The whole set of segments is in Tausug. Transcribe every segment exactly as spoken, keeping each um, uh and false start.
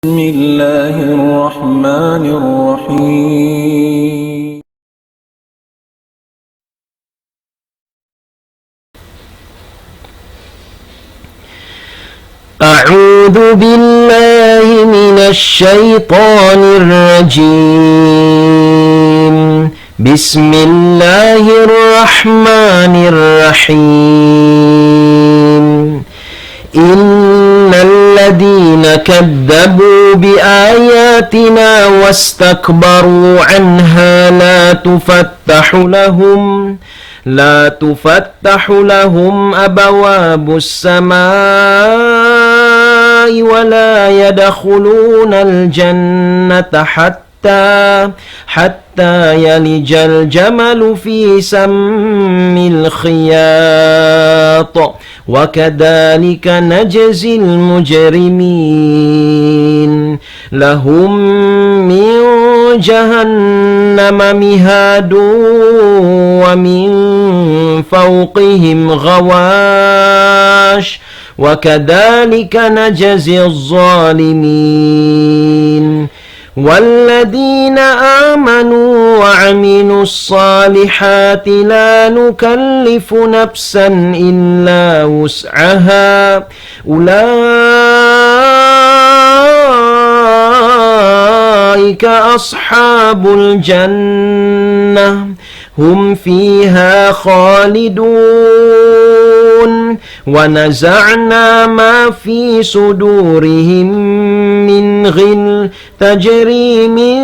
بسم الله الرحمن الرحيم. أعوذ بالله من الشيطان الرجيم. بسم الله الرحمن الرحيم. إن الذين كذبوا بآياتنا واستكبروا عنها لا تفتح لهم، لا تفتح لهم أبواب السماء ولا يدخلون الجنة حتى حتى، حتى يلج الجمل في سم الخياط، وكذلك نجزي المجرمين. لهم من جهنم مهاد ومن فوقهم غواش، وكذلك نجزي الظالمين. والذين آمنوا وعملوا الصالحات لا نكلف نفسا إلا وسعها، أولئك أصحاب الجنة، هم فيها خالدون. ونزعنا ما في صدورهم من غل تجري من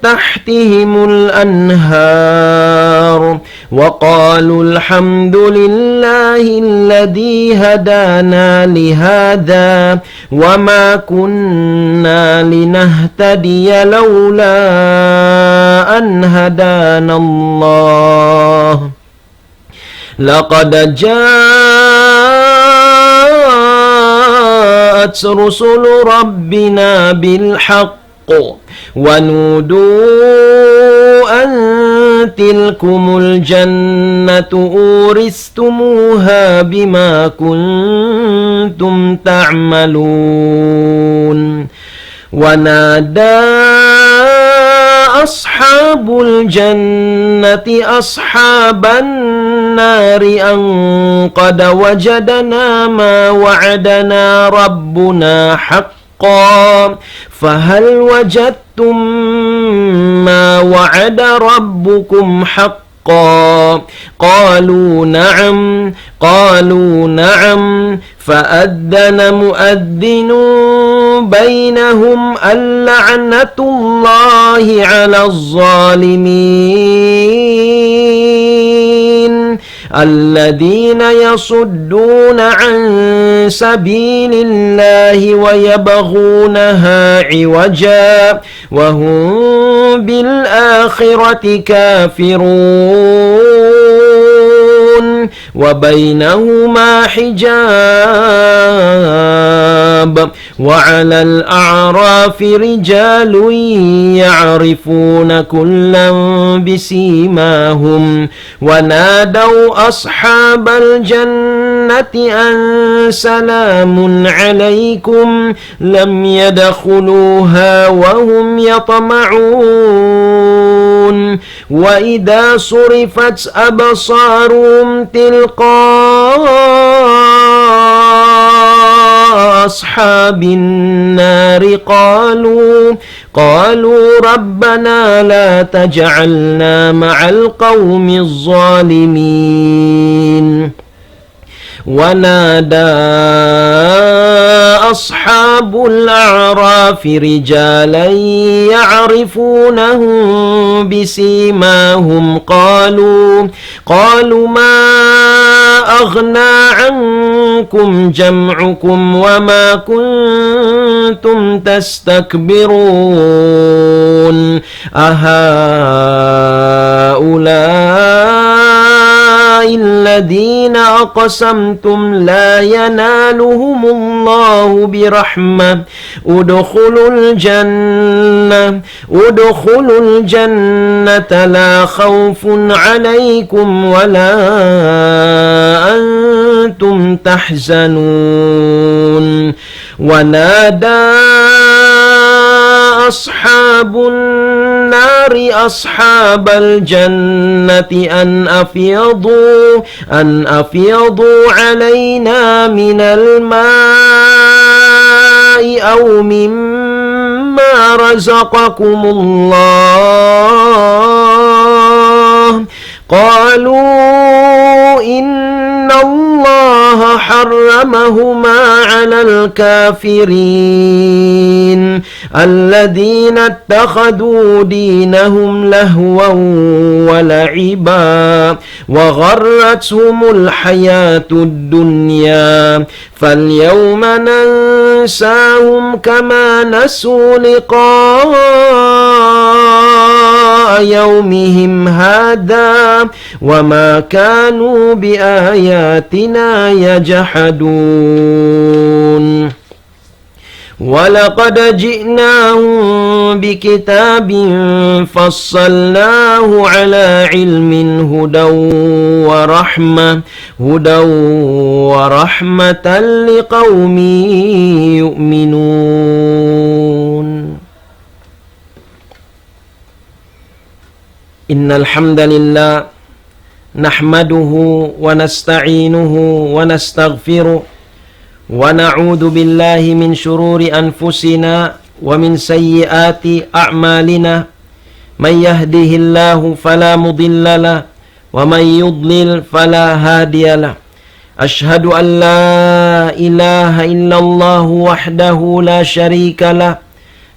تحتهم الأنهار، وقالوا الحمد لله الذي هدانا لهذا وما كنا لنهتدي لولا أن هدانا الله، لقد جاءت رسل ربنا بالحق، ونودوا أن تلكم الجنة أورثتموها بما كنتم تعملون. ونادى أصحاب الجنة أصحاب النار أن قد وجدنا ما وعدنا ربنا حقا، فهل وجدتم ما وعد ربكم حقا؟ قالوا نعم، قالوا نعم، فأذن مؤذن بينهم اللعنة الله على الظالمين، الذين يصدون عن سبيل الله ويبغونها عوجا وهم بالآخرة كافرون، وبينهما حجاب، وعلى الأعراف رجال يعرفون كلا بسيماهم، ونادوا أصحاب الجنة أن سلام عليكم، لم يدخلوها وهم يطمعون. وإذا صرفت أبصارهم تلقاء أصحاب النار قالوا، قالوا ربنا لا تجعلنا مع القوم الظالمين. ونادى أصحاب الأعراف رجالا يعرفونهم بسيماهم قالوا، قالوا ما أغنى عنكم جمعكم وما كنتم تستكبرون، أهؤلاء الذين أقسمتم لا ينالهم الله برحمة، ادخلوا الجنة، ادخلوا الجنة لا خوف عليكم ولا أنتم تحزنون. ونادى النار أصحاب الجنة أن أفيضوا، أن أفيضوا علينا من الماء أو مما رزقكم الله. قالوا إن الله حرمهما على الكافرين الذين اتخذوا دينهم لهوا ولعبا وغرتهم الحياة الدنيا فاليوم ننساهم كما نسوا لقاء يومهم هذا وما كانوا بآياتنا يجحدون. ولقد جئناهم بكتاب فصلناه على علم هدى ورحمة، هدى ورحمة لقوم يؤمنون. إن الحمد لله نحمده ونستعينه ونستغفره ونعوذ بالله من شرور أنفسنا ومن سيئات أعمالنا. من يهده الله فلا مضل له ومن يضلل فلا هادي له. أشهد أن لا إله إلا الله وحده لا شريك له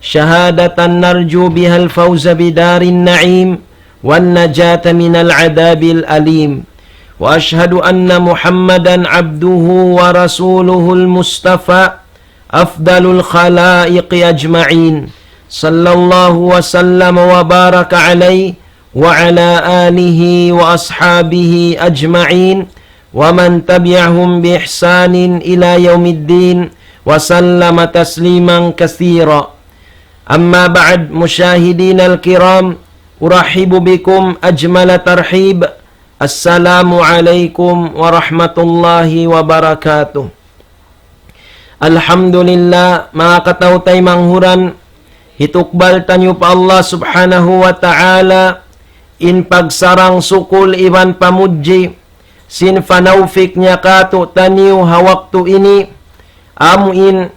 شهادة نرجو بها الفوز بدار النعيم والنجاة من العذاب الأليم. وأشهد أن محمدا عبده ورسوله المصطفى أفضل الخلائق أجمعين، صلى الله وسلم وبارك عليه وعلى آله وأصحابه أجمعين ومن تبعهم بإحسان إلى يوم الدين وسلم تسليما كثيرا. أما بعد، مشاهدينا الكرام، أرحب بكم أجمل ترحيب. السلام عليكم ورحمة الله وبركاته. Alhamdulillah, manga kataw-taymanghuran, hitukbal taniyu pa Allah Subhanahu wa Ta'ala in pagsarang-sukul iban pamudji sin panawfik niya kātu'niyu ha waktu ini, amu in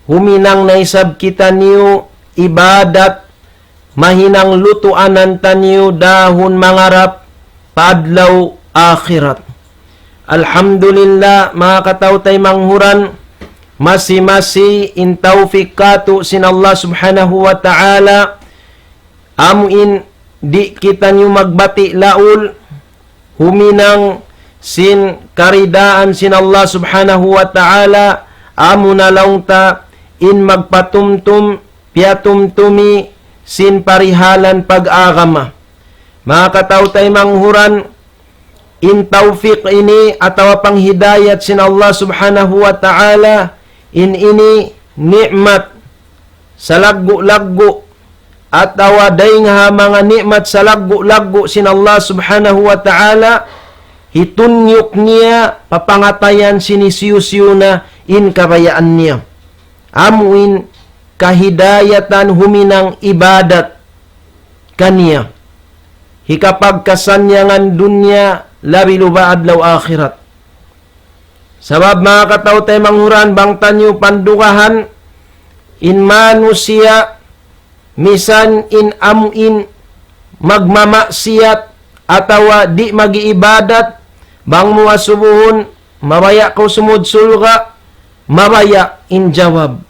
huminang na isab kitaniyu ibadat mahinang lutuanan taniyu dahun mangarap pa adlaw akhirat. Alhamdulillah, manga kataw-taymanghuran, masi-masi in tawfik kātu' sin Allah Subhanahu wa Ta'ala, amu in di' kitaniyu magbati' laul, huminang sin karidaan sin Allah Subhanahu wa Ta'ala, amu na laung ta in magpatumtum, piyatumtumi sin parihalan pag-agama. Manga kataw-taymanghuran, in tawfik ini atawa panghidayat sin Allah Subhanahu wa Ta'ala, in ini ni'mat salaggu'-laggu' atawa dayn ha manga ni'mat salaggu'-laggu' sin Allah Subhanahu wa Ta'ala, hitunyuk niya pa pangatayan sin hisiyu-siyu na in kabayaan niya. Amu in kahidayatan huminang ibadat kaniya, hikapagkasannyangan dunya labi luba adlaw akhirat. Sabab manga kataw-taymanghuran, bang taniyu pandugahan, in manusiya' misan in amu in magmamaksiyat atawa di' mag-iibadat, bang mu asubuhun, mabaya' kaw sumud surga', mabaya' in jawab.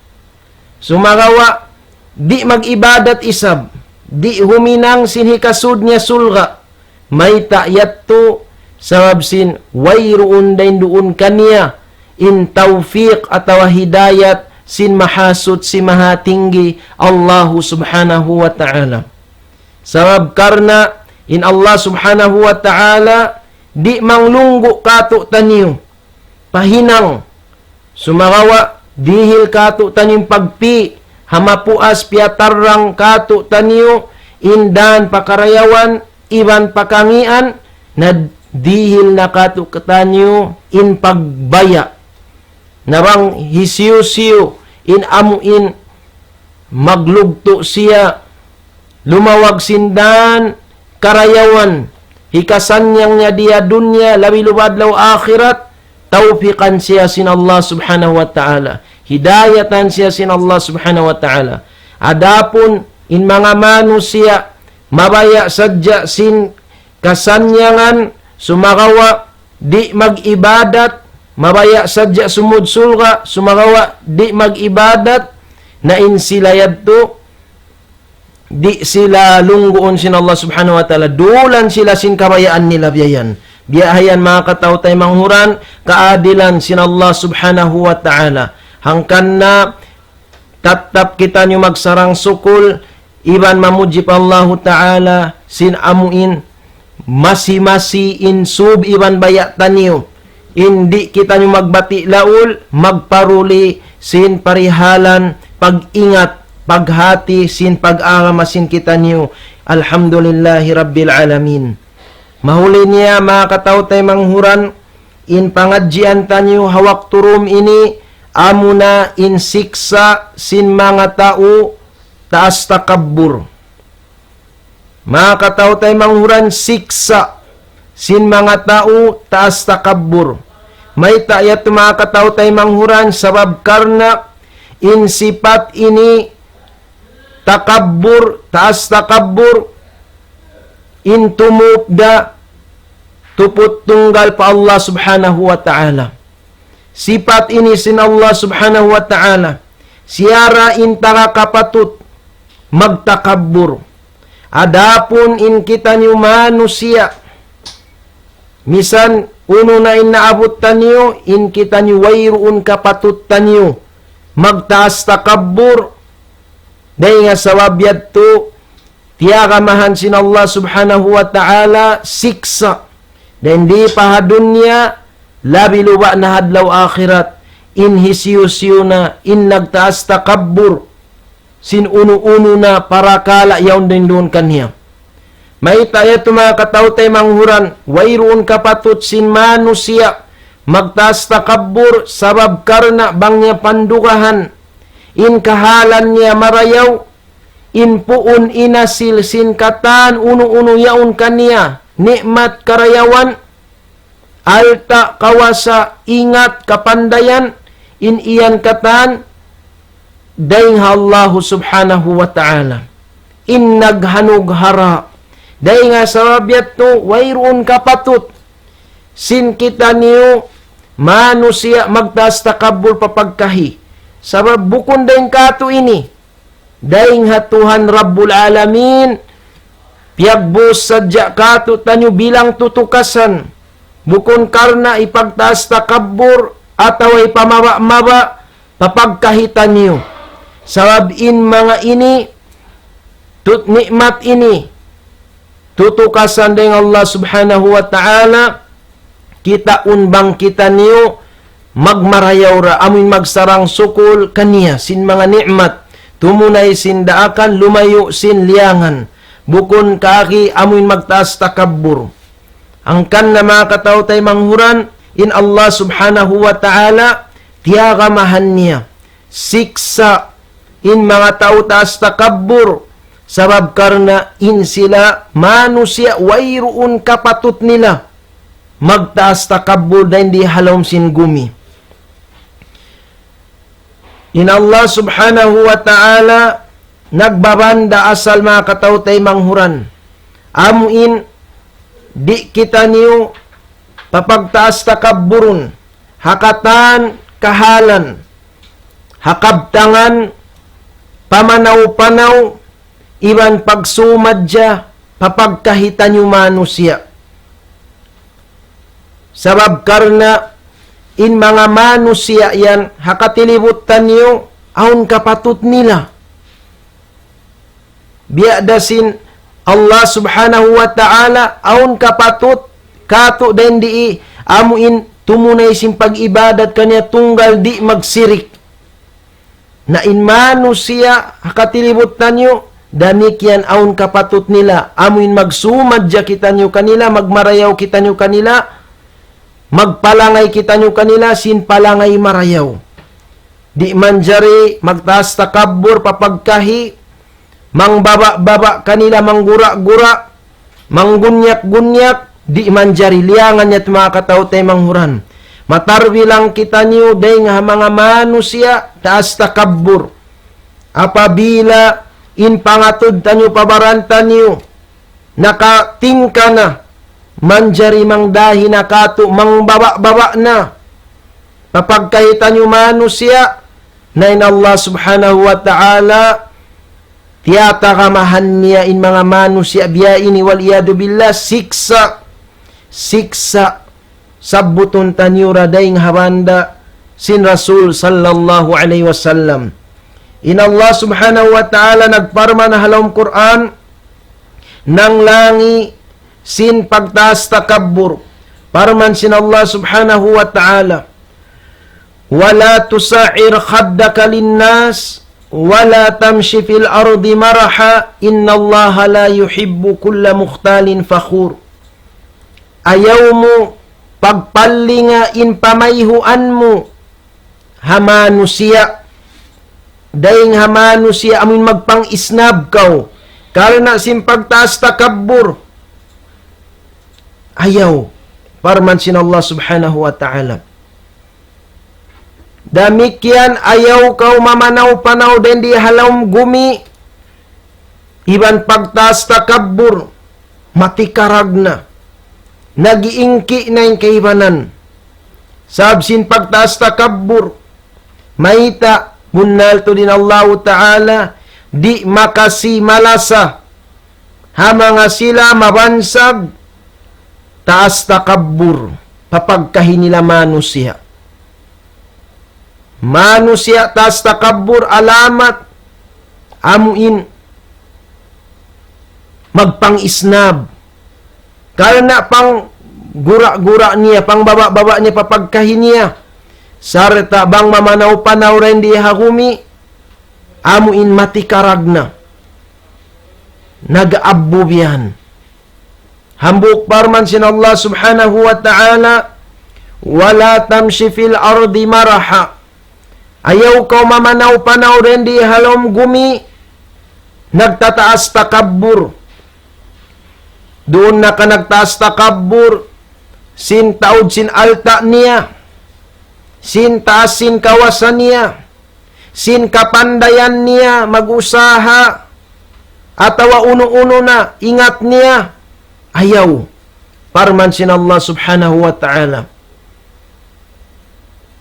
Sumagawa', di' mag-ibadat isab, di' huminang sin hikasud niya surga', mayta' yadtu? Sabab sin wayruun dayn duun kaniya in tawfik atawa hidayat sin Mahasuchi Mahatinggi Allahu Subhanahu wa Ta'ala. Sabab karna' in Allah Subhanahu wa Ta'ala di' manglunggu' kātu'niyu pa hinang. Sumagawa' dihil kātu'niyu in pagpī' ha mapuas, piyatarrang kātu'niyu in dān pa karayawan iban pa kangīan, na dihil na kātu'niyu in pagbaya'. Na bang hisiyu-siyu in amu in maglugtu' siya lumawag sin dan karayawan, hikasannyang niya di ha dunya, labi luba adlaw akhirat, tawpikan siya sin Allah Subhanahu wa Ta'ala, hidayatan siya sin Allah Subhanahu wa Ta'ala. Adapun in manga manusiya', mabaya' sadja sin kasannyangan, sumagawa' di' mag-ibadat, mabaya' sadja sumud surga', sumagawa' di' mag-ibadat, na in sila yadtu, di' sila lungguun sin Allah Subhanahu wa Ta'ala, dulan sila sin kabayaan nila biya' yan. Biya' ha yan, manga kataw-taymanghuran, kaadilan sin Allah Subhanahu wa Ta'ala. Hangkan na tattap kitaniyu magsarang-sukul, iban mamudji pa Allahu Ta'ala, sin amuin masi-masi in sub iban baya' taniyu. In di' kitaniyu magbati' laul, magparuli sin parihalan, pag-ingat, paghati sin pag-agama sin kitaniyu. Alhamdulillahi Rabbil Alamin. Mahuli niya, manga kataw-taymanghuran, in pangadjian taniyu ha waktu dum ini, amuna in siksa' sin manga tau taas takabbur. Manga kataw-taymanghuran, siksa' sin manga tau taas takabbur. Mayta' yadtu, manga kataw-taymanghuran? Sabab karna' in sipat ini, takabbur, taas takabbur, in tumup da tuput tunggal pa Allah Subhanahu wa Ta'ala. Sipat ini sin Allah Subhanahu wa Ta'ala. Siya ra in taga kapatut magtakabbur. Adapun in kitaniyu manusiya', misan unu na in naabut taniyu, in kitaniyu wayruun kapatut taniyu magtaas takabbur, dayn ha sabab yadtu, tiyagamahan sin Allah Subhanahu wa Ta'ala siksa'. Dayn di pa ha dunya, labi luba na ha adlaw akhirat, in hisiyu-siyu na, in nagtaas takabbur, sin unu-unu na parakala' yaun dayn duun kaniya. Mayta' yadtu, manga kataw-taymanghuran? Wayruun kapatut sin manusiya' magtaas takabbur, sabab karna' bang niya pandugahan in kahalan niya marayaw, in puun inasil sin katan unu-unu yaun kaniya, ni'mat karayawan, alta', kawasa, ingat, kapandayan, in yan katan dayn ha Allahu Subhanahu wa Ta'ala. In naghanug-hara. Dayn ha sabab yadtu, wayruun kapatut sin kitaniyu manusiya' magtaas takabbur pa pagkahi. Sabab bukun dayn kātu' ini. Dayn ha Tuhan Rabbul Alamin, piyagbus sadja kātu'niyu bilang tutukasan. Bukun karna' hipagtaas takabbur atawa hipamaba'-maba' pa pagkahi taniyu. Sabab in manga ini, tut-, ni'mat ini, tutukasan dayn Allah Subhanahu wa Ta'ala, kitaun bang kitaniyu magmarayaw ra, amuin magsarang-sukul kaniya sin manga ni'mat, tumunay sin daakan, lumayu' sin liyangan, bukun kaagi amuin magtaas takabbur. Hangkan na, manga kataw-taymanghuran, in Allah Subhanahu wa Ta'ala, tiyagamahan niya siksa' in manga tau taas takabbur, sabab karna' in sila manusiya' wayruun kapatut nila magtaas takabbur dayn di ha lawm sin gumi. In Allah Subhanahu wa Ta'ala nagbabanda asal, manga kataw-taymanghuran. Amuin di' kitaniyu papagtaas takabburun ha katan kahalan, ha kabtangan, pamanaw-panaw, iban pagsumadja pa pagkahi taniyu manusiya'. Sabab karna' in manga manusiya' yan ha katilibut taniyu, awn kapatut nila. Biya' da sin Allah Subhanahu wa Ta'ala, awn kapatut kātu' dayn di, amuin tumunay sin pag-ibadat kaniya tunggal di' magsirik. Na in manusiya' ha katilibut taniyu, damikkiyan awn kapatut nila, amuin magsumadja kitaniyu kanila, magmarayaw kitaniyu kanila, magpalangay kitaniyu kanila sin palangay marayaw. Di' manjari magtaas takabbur pa pagkahi, mangbaba'-baba' kanila, manggura'-gura', manggunyak-gunyak, di' manjari. Liyangan niya tu manga kataw-taymanghuran. Matarbilang kitaniyu dayng ha manga manusiya' taas takabbur. Apabila in pangatud taniyu pa baran taniyu, nakatingka na, manjari mangdahi na katu', mangbaba'-baba' na. Papagkahi taniyu manusiya', na in Allah Subhanahu wa Ta'ala, tiyatagamahan niya in manga manusiya' biya' ini, wal iyadu billah, siksa', siksa', sabbutun taniyu ra dayng ha banda sin Rasul sallallahu alayhi wasallam. In Allah Subhanahu wa Ta'ala nagparman ha lawm Qur'an, nanglangi sin pagtaas takabbur. Parman sin Allah Subhanahu wa Ta'ala, ولا تصعر خدك للناس ولا تمش في الأرض مرحا إن الله لا يحب كل مختال فخور. Ayaw mu pagpalinga in pamayhuan mu ha manusiya', dayng ha manusiya', amun magpang-isnab kaw, karna' sin pagtaas takabbur. Ayaw, parman sin Allah Subhanahu wa Ta'ala. Damikkiyan ayaw kaw mamanaw-panaw dindi ha lawm gumi, iban pagtaas takabbur, matikarag na. Nag-iingki na in kaibanan. Sabab sin pagtaas takabbur, mayta', bunnal tuud in Allahu Ta'ala, di' makasi malasa ha manga sila mabansag taas takabbur, papagkahi nila manusiya'. Manusiya' taas takabbur, alamat, amu in magpang-isnab. Karna' panggura'-gura' niya, pangbaba'-baba' niya, papagkahi niya. Sarta' bang mamanaw-panaw dindi ha gumi, amu in matikarag na. Nag-abbu biyan. Hambuuk parman sin Allah Subhanahu wa Ta'ala, ولا تمش في الأرض مرحا. Ayaw kaw mamanaw-panaw dindi ha lawm gumi, nagtataas takabbur. Duun na ka nagtaas takabbur, sin taud sin alta' niya, sin taas sin kawasa niya, sin kapandayan niya mag-usaha, atawa unu-unu na ingat niya, ayaw, parman sin Allah Subhanahu wa Ta'ala.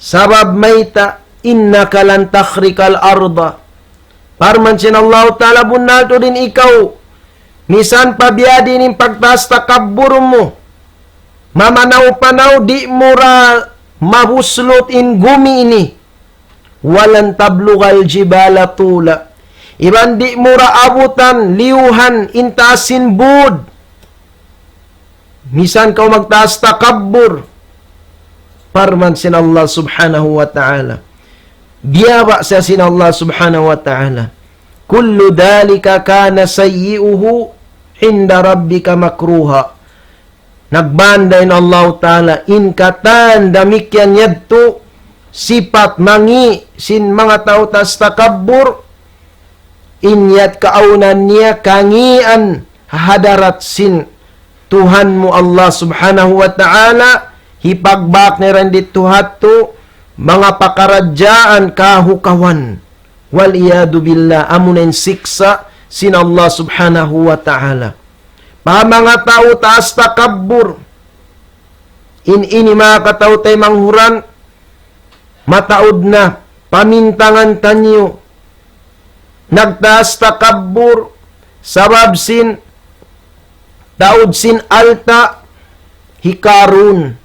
Sabab mayta', إنك لن تخرق الأرض. Parman sin Allahu Ta'ala, bunnal tuud in ikaw, misan pa biya' diin in pagtaas takabbur mu, mamanaw-panaw, di' mu ra mabuslut in gumi ini. ولن تبلغ الجبال طولا. Iban di' mu ra abutan, liyuhan, in taas sin būd. Misan kaw magtaas takabbur. Parman sin Allah Subhanahu wa Ta'ala. Biyaba' sa sin Allah Subhanahu wa Ta'ala. كل ذلك كان سيئه عند ربك مكروها. Nagbanda in Allahu Ta'ala, in katan damikkiyan yadtu, sipat mangi' sin manga tau taas takabbur, in yadtu kaawnan niya kangīan ha hadarat sin Tuhan mu Allah Subhanahu wa Ta'ala, hipagbak niya dindi ha yadtu manga pakaradjaan kahukawan. والعياذ بالله, amuna in siksa' sin Allah Subhanahu wa Ta'ala. Pa manga tau taas takabbur, in ini manga kataw-taymanghuran, mataud na, pamintangan taniyu, nagtaas takabbur, sabab sin, taud sin alta', hi Karun.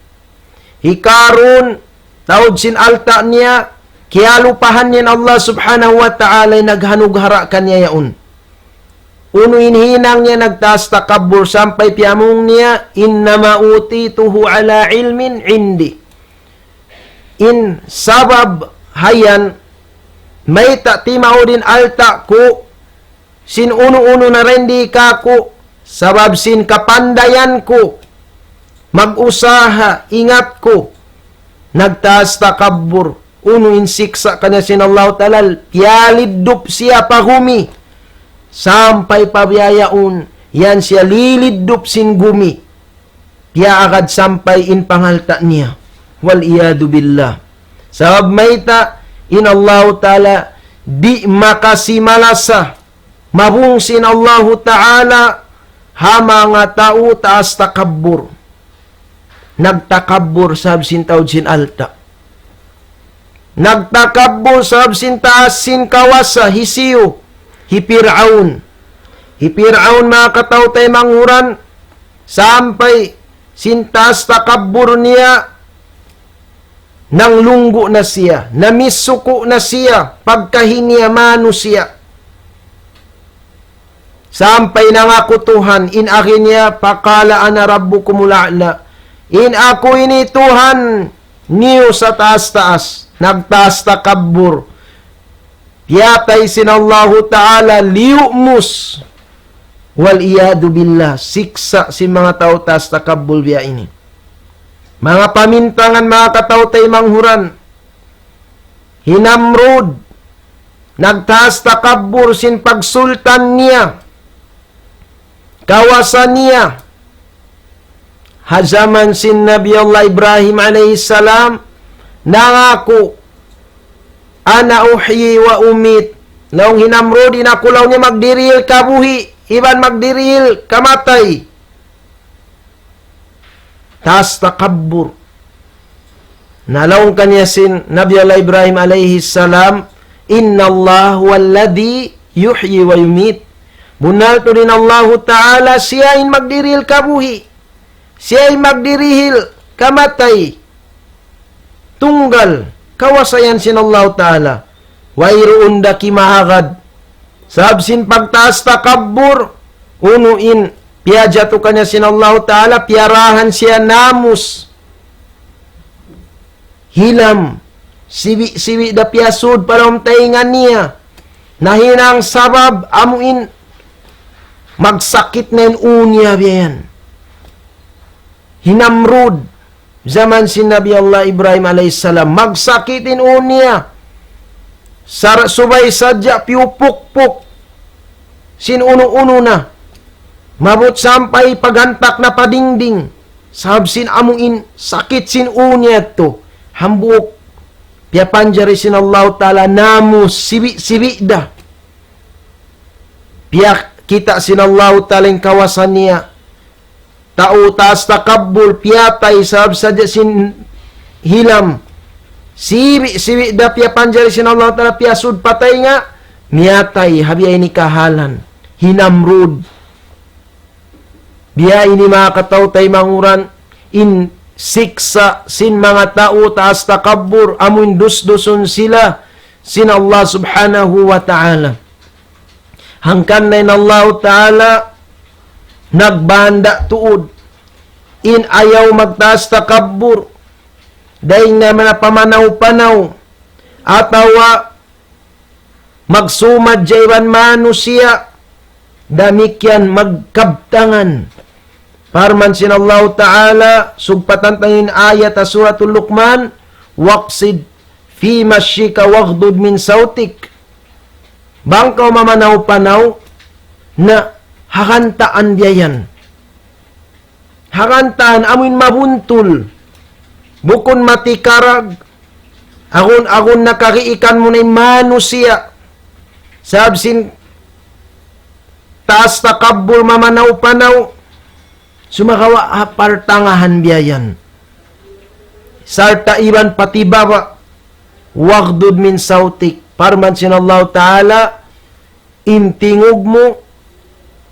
Hi Karun, taud sin alta' niya, kiyalupahan niya in Allah Subhanahu wa Ta'ala in naghanughara' kaniya yaun. Unu in hinang niya, nagtaas takabbur sampay piyamung niya, إنما أوتيته على علم عندي. In sabab hayan, mayta' timaud in alta' ku, sin unu-unu na dindi kāku', sabab sin kapandayan ku mag-usaha, ingat ku, nagtaas takabbur, unu in siksa' kaniya sin Allahu Ta'ala, piyaliddup siya pa gumi. Sampay pa biya' yaun, yan siya liliddup sin gumi. Piyaagad sampay in pangalta' niya. Wal iyadu billah. Sabab mayta', in Allahu Ta'ala di' makasi malasa. Mabungsi in Allahu Ta'ala ha manga tau taas takabbur. Nagtakabbur sabab sin taud sin alta'. Nagtakabbur sabab sin taas sin kawasa, hisiyu? Hi Pir'aun. Hi Pir'aun, manga kataw-taymanghuran, sampay sin taas takabbur niya, nanglunggu' na siya, namisuku' na siya, pagkahi niya manusiya'. Sampay nangaku Tuhan, in agi niya, فقال أنا ربكم الأعلى. In aku ini Tuhan niyu sataas-taas, nagtaas takabbur. Piyatay sin Allahu Ta'ala, liyumus. Wal iyadu billah, siksa' sin manga tau taas takabbur biya' ini. Manga pamintangan, manga kataw-taymanghuran. Hi Namrud, nagtaas takabbur sin pagsultan niya, kawasa niya. Ha jaman sin Nabi Allah Ibrahim alayhi salam, nangaku, أنا أحيي وأميت. Laung hi Namrud, in aku laung niya magdirihil kabuhi', iban magdirihil kamatay. Taas takabbur. Na laung kaniya sin Nabi Allah Ibrahim alayhi salam, إن الله هو الذي يحيي ويميت. Bunnal tuud in Allahu Ta'ala, siya in magdirihil kabuhi'. Siya in magdirihil kamatay. Tunggal, kawasa yan sin Allahu Ta'ala. Wayruun da kimaagad. Sabab sin pagtaas takabbur, unu in piyajatu kaniya sin Allahu Ta'ala, piyarahan siya namus. Hilam, sibi'-sibi' da piyasud pa lawm taynga niya. Nahinang sabab amu in magsakit na in ū niya biya' yan. Hi Namrud, jaman sin Nabi Allah Ibrahim alayhi salam, magsakit in ū niya. Sar-, subay sadja piyupukpuk sin unu-unu na. Maabut sampay paghantak na pa dingding. Sabab sin amu in sakit sin ū niya yadtu. Hambuuk piyapanjari sin Allahu Ta'ala namus, sibi'-sibi' da. Piyakita' sin Allahu Ta'ala in kawasa niya. Tau taas takabbur, piyatay sabab sadja sin hilam. Sibi'-sibi' da piyapanjari sin Allahu Ta'ala, piyasud pa taynga, miyatay, ha biya' ini kahalan. Hi Namrud. Biya' ini manga kataw-taymanghuran, in siksa' sin manga tau taas takabbur, amu in dusdusun sila sin Allah Subhanahu wa Ta'ala. Hangkan na in Allahu Ta'ala nagbanda' tuud in ayaw magtaas takabbur, dayn ha manga pamanaw-panaw, atawa magsumad ja iban manusiya', damikkiyan magkabtangan. Parman sin Allahu Ta'ala, sugpatan ta in ayat ha Suratul Luqman, واقصد في مشيك واغضض من صوتك. Bang kaw mamanaw-panaw, na hagantaan biya' yan. Hagantaan, amuin mabuntul. Bukun matikarag. Agun-agun na kagiikan mu na in manusiya'. Sabab sin taas takabbur, mamanaw-panaw. Sumagawa' ha partangahan biya' yan. Sarta' iban pa tibaba'. واغضض من صوتك. Parman sin Allahu Ta'ala, in tingug mu,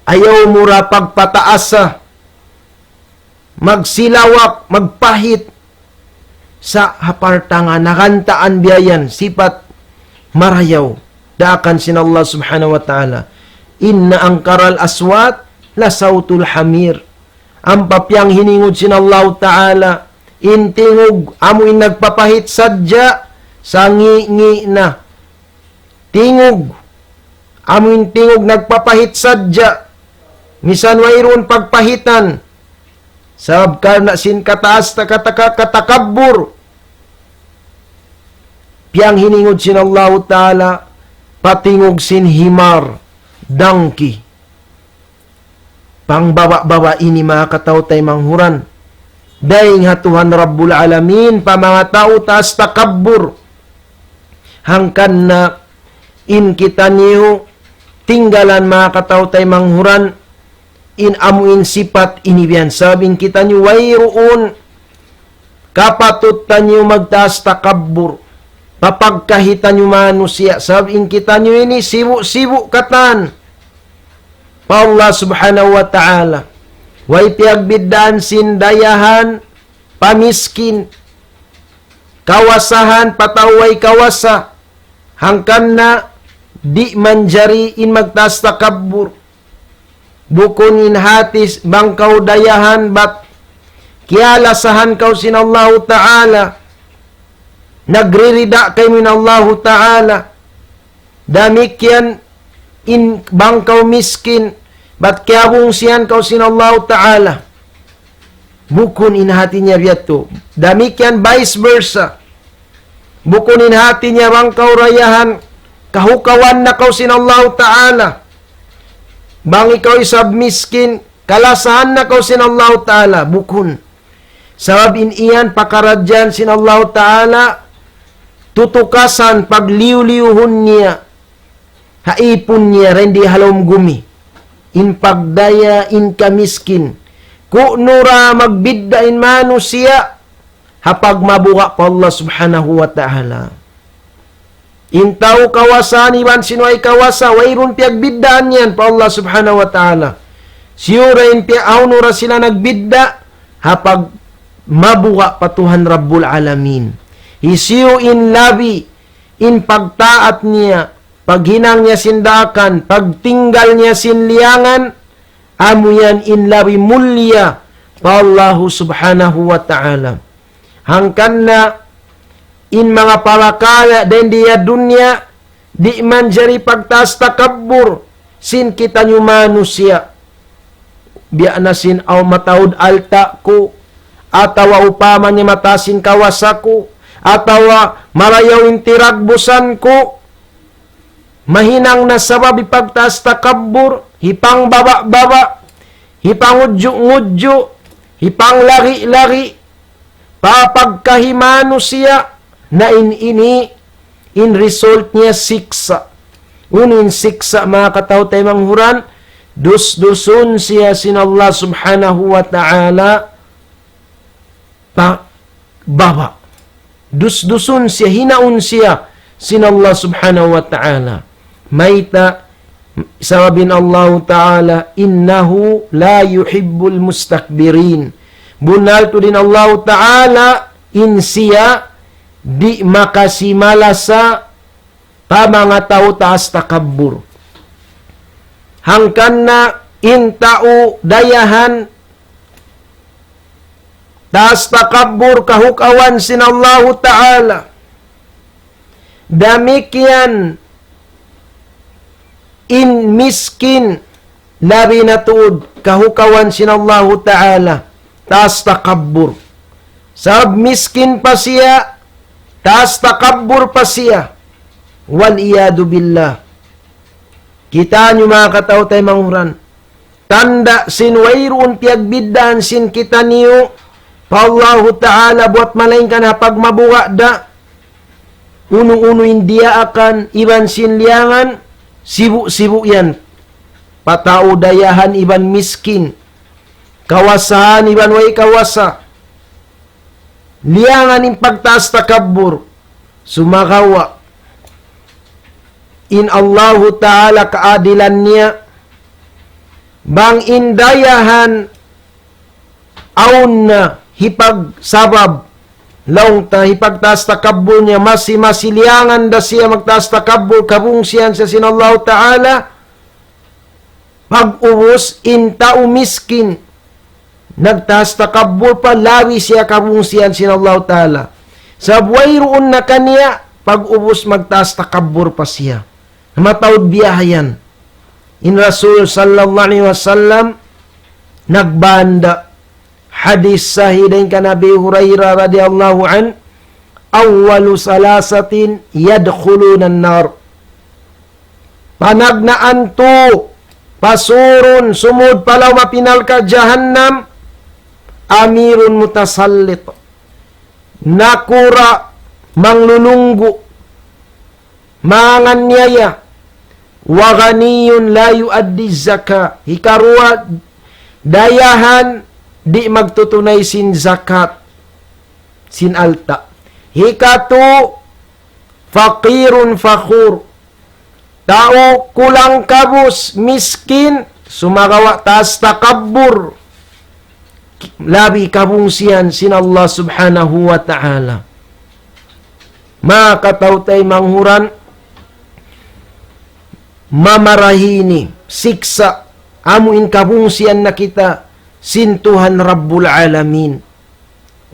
ayaw mu ra pagpataasa. Magsilawak, magpahit. Sa' ha partangahan, hagantaan biya' yan, sipat marayaw. Daakan sin Allah Subhanahu wa Ta'ala. إن أنكر الأصوات لصوت الحمير. Ampa piyanghiningud sin Allahu Ta'ala, in tingug, amu in nagpapahit sadja, sangi'-ngi' na. Tingug, amu in tingug nagpapahit sadja, misan wayruun pagpahitan. Sabab karna' sin kataas, kata-, kata-, katakabbur. Piyanghiningud sin Allahu Ta'ala, pa tingug sin himar. donkey. Pangbaba'-baba' ini, manga kataw-taymanghuran. Dayn ha Tuhan Rabbul Alamin, pa manga tau taas takabbur. Hangkan na in kitaniyu tinggalan, manga kataw-taymanghuran, in amu in sipat ini biya' yan. Sabab in kitaniyu wayruun kapatut taniyu magtaas takabbur pa pagkahi taniyu manusiya'. Sabab in kitaniyu ini sibu'-sibu' katan pa Allah Subhanahu wa Ta'ala. Way piyagbiddaan sin dayahan pa miskin, kawasahan pa tau way kawasa. Hangkan na di' manjari in magtaas takabbur. Bukun in hati s-, bang kaw dayahan, bat kiyalasahan kaw sin Allahu Ta'ala, nagririda kaymu in Allahu Ta'ala. Damikkiyan in bang kaw miskin, bat kiyabungsihan kaw sin Allahu Ta'ala. Bukun in hati niya biya' yadtu. Damikkiyan vice versa. Bukun in hati niya bang kaw dayahan, kahukawan na kaw sin Allahu Ta'ala. Bang ikaw isab miskin, kalasahan na kaw sin Allahu Ta'ala. Bukun. Sabab in yan pakaradjaan sin Allahu Ta'ala, tutukasan, pagliyu-liyuhun niya ha ipun niya dayn di ha lawm gumi. In pagdaya, in kamiskin. Kunu' ra magbidda' in manusiya' ha pagmabuga' pa Allah Subhanahu wa Ta'ala. In tau kawasahan iban sin way kawasa, wayruun piyagbiddaan yan pa Allah Subhanahu wa Ta'ala. Siyu ra in piya-, hawnu ra sila nagbidda', ha pagmabuga' pa Tuhan Rabbul Alamin. Hisiyu in labi, in pagtaat niya, paghinang niya sin daakan, pagtinggal niya sin liyangan, amu yan in labi mulia pa Allahu Subhanahu wa Ta'ala. Hangkan na in manga parakala' dayn di ha dunya, di' manjari pagtaas takabbur sin kitaniyu manusiya'. Biya' na sin aw mataud alta' ku, atawa upama niya mataas in kawasa ku, atawa marayaw in tiragbusan ku, mahinang na sabab hipagtaas takabbur, hipangbaba'-baba', hipangudju'-ngudju', hipanglari-lari, pa pagkahi manusiya', na in ini, in result niya siksa'. Unu in siksa', manga kataw-taymanghuran, dusdusun siya sin Allah Subhanahu wa Ta'ala, pa baba'. Dusdusun siya, hinaun siya sin Allah Subhanahu wa Ta'ala. Mayta', sabab in Allahu Ta'ala, إنه لا يحب المستكبرين. Bunnal tuud in Allahu Ta'ala, in siya di' makasi malasa pa manga tau taas takabbur. Hangkan na in tau dayahan taas takabbur, kahukawan sin Allahu Ta'ala. Damikkiyan in miskin, labi na tuud kahukawan sin Allahu Ta'ala, taas takabbur. Sabab miskin pa siya, taas takabbur pa siya. والعياذ بالله. Kitaniyu, manga kataw-taymanghuran, tanda' sin wayruun piyagbiddaan sin kitaniyu pa Allahu Ta'ala buwat malaingkan ha pagmabuga' da. Unu-unu in diyaakan iban sin liyangan, sibu'-sibu' yan. Pa tau dayahan iban miskin, kawasahan iban way kawasa, liyangan in pagtaas takabbur. Sumagawa' in Allahu Ta'ala kaadilan niya, bang in dayahan awn na hipagsabab, laung ta hipagtaas takabbur niya, masi-masi liyangan da siya magtaas takabbur, kabungsihan siya sin Allahu Ta'ala, pag-ubus in tau miskin, nagtaas takabbur pa, labi siya kabungsihan sin Allahu Ta'ala. Sabab wayruun na kaniya, pag-ubus magtaas takabbur pa siya. Mataud biya' ha yan. In Rasul sallallahu alayhi wasallam nagbanda', hadis sahih dayn kan Abi Hurairah radiyallahu anhu, أول ثلاثة يدخلون النار. Panagnaan tu, pasurun, sumud pa lawm api narka' jahannam, amirun mutasallit. Nakura' manglulunggu', manganiyaya. Wa ghaniyun la yuaddi zaka. Hikaruwa, dayahan di' magtutunay sin zakat, sin alta'. Hikatu, faqirun fakhur. Tau kulang kabus, miskin, sumagawa' taas takabbur, labi kabungsihan sin Allah Subhanahu wa Ta'ala. Manga kataw-taymanghuran, mamarahi ini, siksa', amu in kabungsihan na kita sin Tuhan Rabbul Alamin.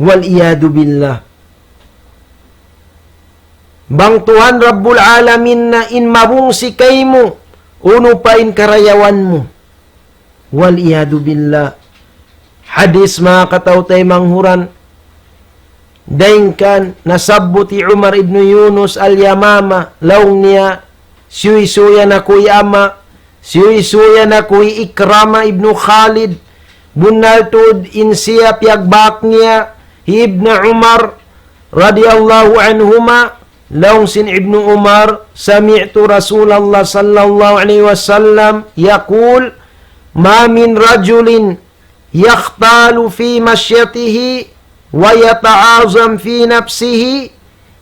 Wal iyadu billah. Bang Tuhan Rabbul Alamin na in mabungsi kaymu, unu pa in karayawan mu. Wal iyadu billah. Hadis, manga kataw-taymanghuran. Dayn kan nasabbut hi Umar ibn Yunus al-Yamama, laung niya, siyuysuyan aku hi ama', siyuysuyan aku hi Ikrama ibn Khalid, bunnal tuud in siya piyagbak niya hi Ibn Umar radiyallahu anhuma, laung sin Ibn Umar, سمعت رسول الله صلى الله عليه وسلم يقول: ما من رجل يختال في مشيته ويتعاظم في نفسه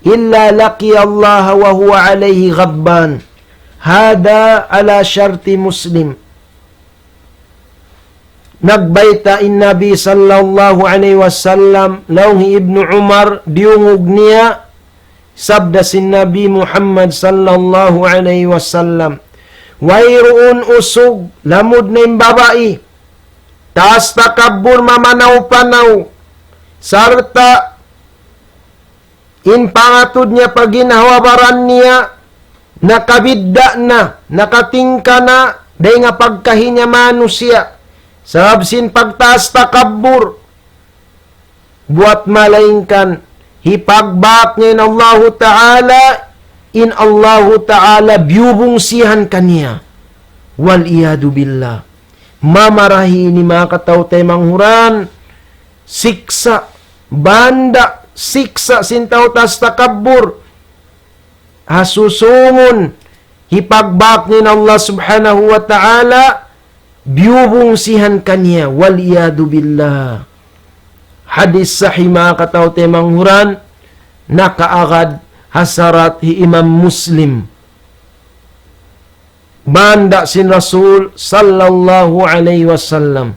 إلا لقي الله وهو عليه غضبان. هذا على شرط مسلم. Nagbayta' in Nabi sallallahu alayhi wasallam, laung hi Ibnu Umar, diyungug niya, sabda sin Nabi Muhammad sallallahu alayhi wasallam, wayruun usug, lamud na in babai, taas takabbur, mamanaw-panaw, sarta' in pangatud niya pa ginhawa-baran niya, nakabidda' na, nakatingka na, dayn ha pagkahi niya manusiya'. Sabab sin pagtaas takabbur, buwat malaingkan, hipagbak niya in Allahu Ta'ala, in Allahu Ta'ala biyubungsihan kaniya. Wal iyadu billah. Mamarahi ini manga kataw-taymanghuran, siksa', banda' siksa' sin tau taas takabbur. Ha susungun, hipagbak niya in Allah Subhanahu wa Ta'ala, biyubungsihan kaniya, wal iyadu billah. Hadis sahih manga kataw-taymanghuran, nakaagad ha sarat hi Imam Muslim. Banda' sin Rasul sallallahu alayhi wasallam.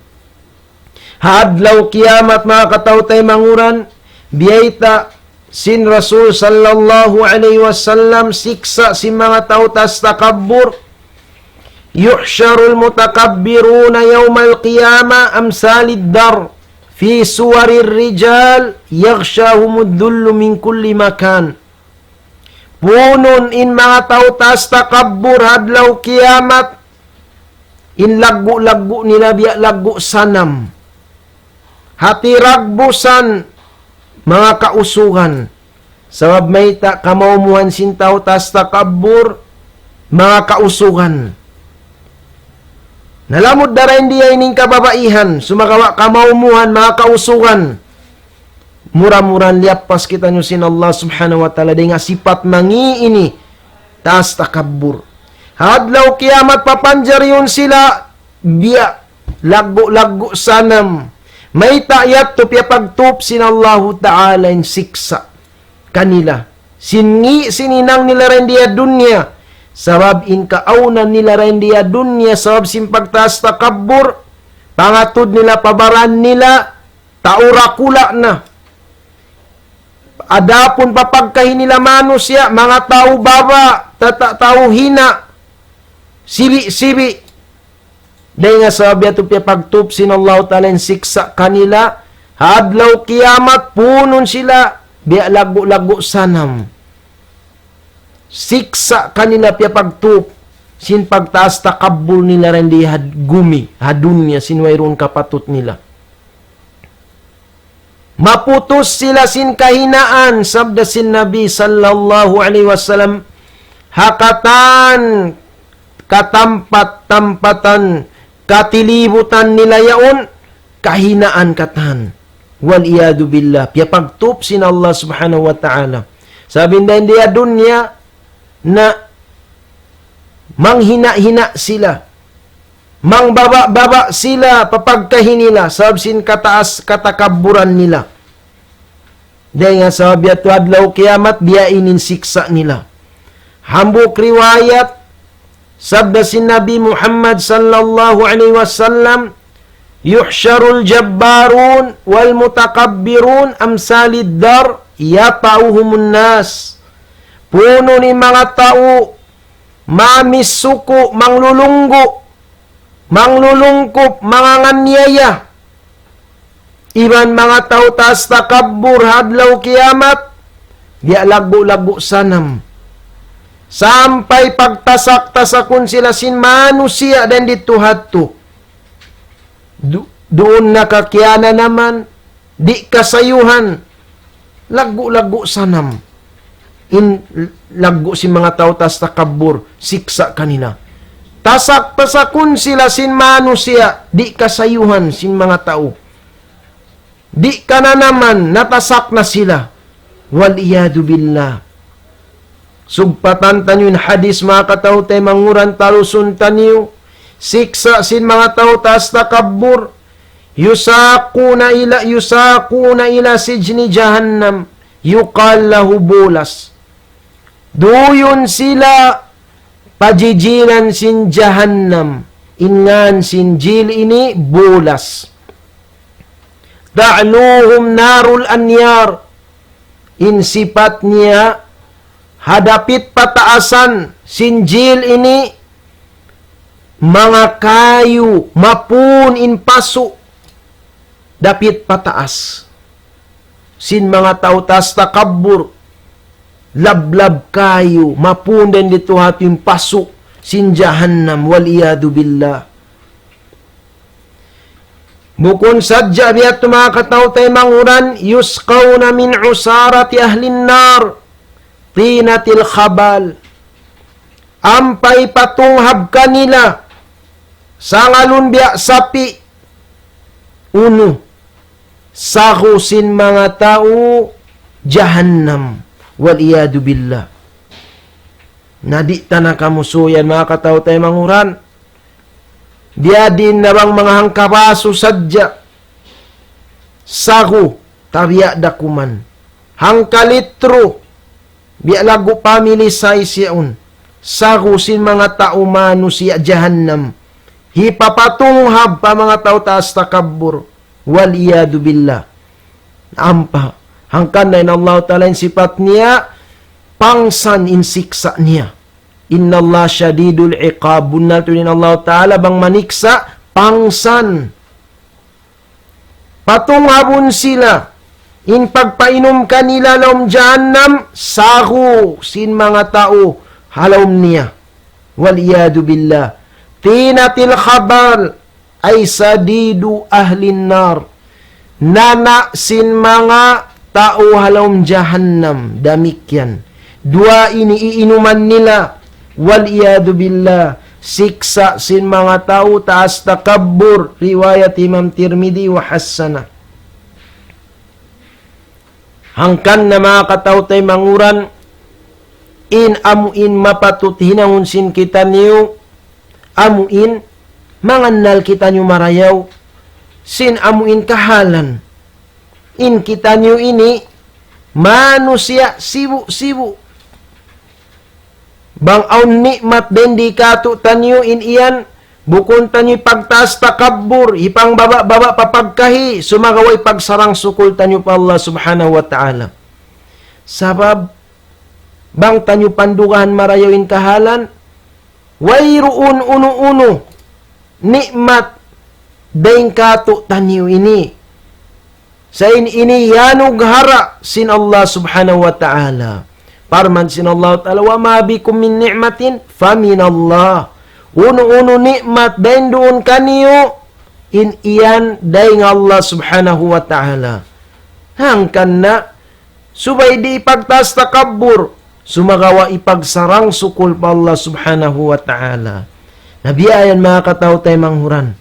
Ha adlaw kiyamat manga kataw-taymanghuran, biyayta' sin Rasul sallallahu alayhi wasallam siksa' sin manga tau taas takabbur. يحشر المتكبرون يوم القيامة أمثال الدر في صور الرجال يغشاهم الذل من كل مكان. Punun in manga tau taas takabbur ha adlaw kiyamat, in laggu'-laggu' nila biya' laggu' sanam. Ha tiragbusan manga kausugan. Sabab mayta', kamaumuhan sin tau taas takabbur, manga kausugan. Na lamud da dayn diya ini in kababaihan, sumagawa' kamaumuhan, manga kausugan. Mura-murahan liyappas kitaniyu sin Allah Subhanahu wa Ta'ala dayn ha sipat mangi' ini, taas takabbur. Ha adlaw kiyamat papanjarihun sila biya' laggu'-laggu' sanam. Mayta' yadtu? Piyapagtup sin Allahu Ta'ala in siksa' kanila. Sin ngi' sin hinang nila dayn di ha dunya. Sabab in kaawnan nila dayn di ha dunya, sabab sin pagtaas takabbur, pangatud nila pa baran nila, tau dakula' na. Adapun pa pagkahi nila manusiya', manga tau baba', tata-, tau hina', sibi'-sibi'. Dayn ha sabab yadtu piyapagtup sin Allahu Ta'ala in siksa' kanila, ha adlaw kiyamat, punun sila, biya' laggu'-laggu' sanam. Siksa' kanila piyapagtup, sin pagtaas takabbur nila dayn di ha gumi, ha dunya, sin wayruun kapatut nila. Maputus sila sin kahinaan, sabda sin Nabi sallallahu alayhi wasallam, ha katan katampat-tampatan, katilibutan nila yaun, kahinaan katan. Wal iyadu billah, piyapagtup sin Allah subhanahu wa ta'ala. Sabab in dayn di ha dunya na manghina-hina sila, mangbaba-baba sila pa pagkahi nila, sabab sin kataas, katakabburan nila. Dayn ha sabab yadtu adlaw kiyamat, biya' ini in siksa' nila. Hambuuk riwayat, sabda sin Nabi Muhammad sallallahu alayhi wasallam, يحشر الجبارون والمتكبرون أمثال الدر يطأهم الناس. Punu' in manga tau mamisuku, manglulunggu', manglulungkup, manganganiyaya. Iban manga tau taas takabbur ha adlaw kiyamat, biya' laggu'-laggu' sanam. Sampay pagtasak-tasakun sila sin manusiya' dayn didtu ha yadtu. Du-, duun na kakiyananaman, di' kasayuhan, laggu'-laggu' sanam. In laggu' sin manga tau taas takabbur, siksa' kanila. Tasak-tasakun sila sin manusiya', di' kasayuhan sin manga tau. Di' kananaman, natasak na sila. Wal iyadu billah. Sugpatan taniyu in hadis, manga kataw-taymanghuran, talusun taniyu. Siksa' sin manga tau taas takabbur. يساقون إلى، يساقون إلى سجن جهنم يقال له بولس. Duyun sila pa jijilan sin jahannam. In ngan sin jil ini bulas. تعلوهم نار الأنيار. In sipat niya, ha dapit pataasan sin jil ini, manga kayu, mapun in pasu', dapit pataas. Sin manga tau taas takabbur, lablab kayu, mapun dayn didtu ha yadtu in pasu', sin jahannam, wal iyadu billah. Bukun sadja biya' ha yadtu, manga kataw-taymanghuran, يسقون من عصارة أهل النار طينة الخبال. Ampa hipatunghab kanila, sangalun biya' sapi', unu, sagu sin manga tau jahannam. Wal iyadu billah. Na di' ta na kamusuyan, manga kataw-taymanghuran. Biyadiin na bang manga hangkabasu sadja. Sagu, tabiya' da kuman. Hangkalitru, biya' laggu' family size yaun. Sagu sin manga tau manusiya' jahannam. Hipapatunghab pa manga tau taas takabbur. Wal iyadu billah. Ampa. Hangkan na in Allah Ta'ala in sipat niya, pangsan in siksa' niya. إن الله شديد العقاب. Bunnal tuud in Allah Ta'ala bang maniksa', pangsan. Patunghabun sila, in pagpainum kanila ha lawm jahannam, sagu sin manga tau ha lawm niya. Wal iyadu billah. طينة الخبال. أي صديد أهل النار. Nana' sin manga tau ha lawm jahannam, damikkiyan. Duwa ini iinuman nila, wal iyadu billah, siksa' sin manga tau taas takabbur, riwayat Imam Tirmidhi wa hassana. Hangkan na, manga kataw-taymanghuran, in amu in mapatut hinangun sin kitaniyu, amu in mangannal kitaniyu marayaw sin amu in kahalan. In kitaniyu ini manusiya' sibu'-sibu'. Bang awn ni'mat dayn di kātu'niyu, in yan, bukun taniyu hipagtaas takabbur, hipangbaba'-baba' pa pagkahi, sumagawa' hipagsarang-sukul taniyu pa Allah Subhanahu wa Ta'ala. Sabab, bang taniyu pandugahan marayaw in kahalan, wayruun unu-unu ni'mat dayn kātu'niyu ini. Sa' in ini iyanughara' sin Allah Subhanahu wa Ta'ala. Parman sin Allah Ta'ala, وما بكم من نعمة فمن الله. Unu-unu ni'mat dayn duun kaniyu, in yan dayn Allah Subhanahu wa Ta'ala. Hangkan na, subay di' hipagtaas takabbur, sumagawa' hipagsarang-sukul pa Allah Subhanahu wa Ta'ala. Na biya' yan, manga kataw-taymanghuran.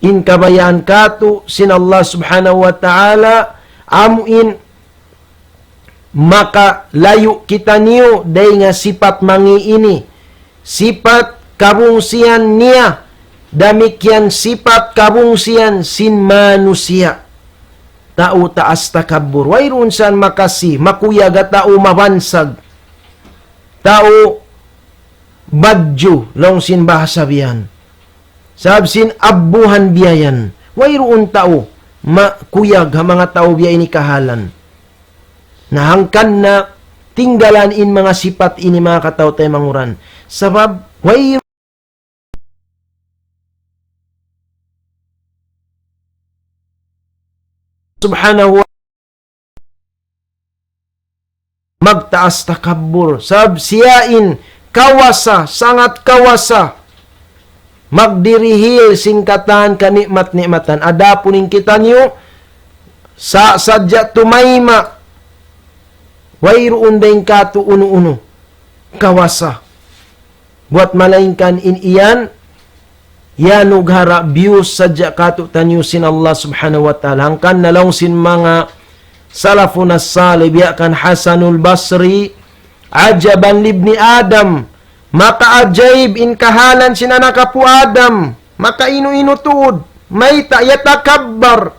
In kabayaan katu' sin Allah Subhanahu wa Ta'ala, amu in makalayu' kitaniyu dayn ha sipat mangi' ini. Sipat kabungsihan niya, damikkiyan sipat kabungsihan sin manusiya'. Tau taas takabbur. Wayruun san makasi, makuyag ha tau mabansag. Tau badju, laung sin bahasa biya' yan. Sabab sin abbuhan biya' yan. Wayruun tau makuyag ha manga tau biya' ini kahalan. Na hangkan na tinggalan in manga sipat ini, manga kataw-taymanghuran. Sabab way Subhanahu wa magtaas takabbur. Sabab siya in kawasa, sangat kawasa magdirihil sin katan kani'mat-ni'matan. Adapun in kitaniyu, sa' sadja tumayma', wayruun dayn katu' unu-unu kawasa. Buwat malaingkan in iyan, iyanughara' biyus sadja katu'taniyu sin Allah Subhanahu wa Ta'ala. Hangkan na laung sin manga salafun as-salih, biya' kan Hasanul Basri, "Ajaban libni Adam," makaajaib in kahalan sin anak apu' Adam, makainu-inu tuud, mayta' yatakabbar,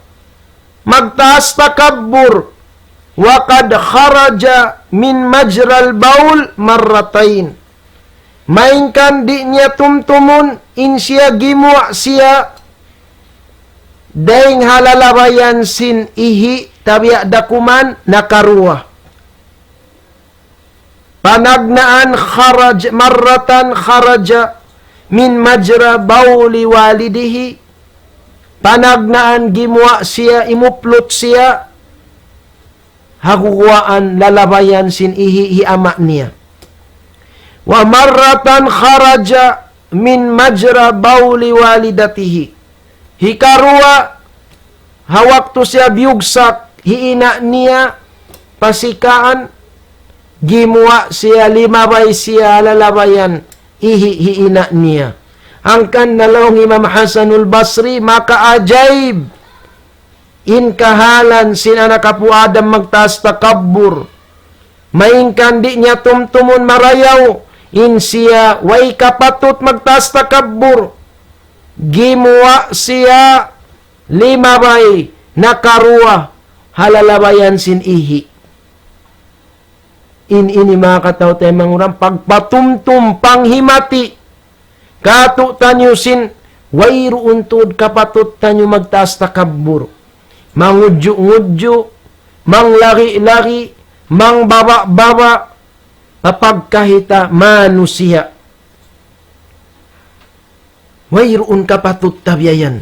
magtaas takabbur, "wa qad kharaja min majral bawl marratayn." Maingkan di' niya tumtumun in siya gimuwa' siya dayn ha lalabayan sin ihi' tabiya' dakuman nakaruwa. Panagnaan kharaj, marratan kharaja min majra bawli walidihi. Panagnaan gimuwa' siya, imuplut siya, ha guwaan lalabayan sin ihi' hi ama' niya. Wa marratan kharaja min majra bawli walidatihi. Hikaruwa, ha waktu siya biyugsak hi ina' niya, pasikaan, gimuwa' siya, limabay siya ha lalabayan ihi' hi ina' niya. Hangkan na laung Imam Hasanul Basri, makaajaib in kahalan sin anak apu' Adam magtaas takabbur. Maingkan di' niya tumtumun marayaw in siya way kapatut magtaas takabbur. Gimuwa' siya limabay nakaruwa ha lalabayan sin ihi'. In ini manga kataw-taymanghuran, pagpatumtum, panghimati katu'taniyu sin wayruun tuud kapatut taniyu magtaas takabbur. Mangudju'-ngudju', manglari-lari, mangbaba'-baba', pa pagkahi ta manusiya'. Wayruun kapatut ta biya' yan.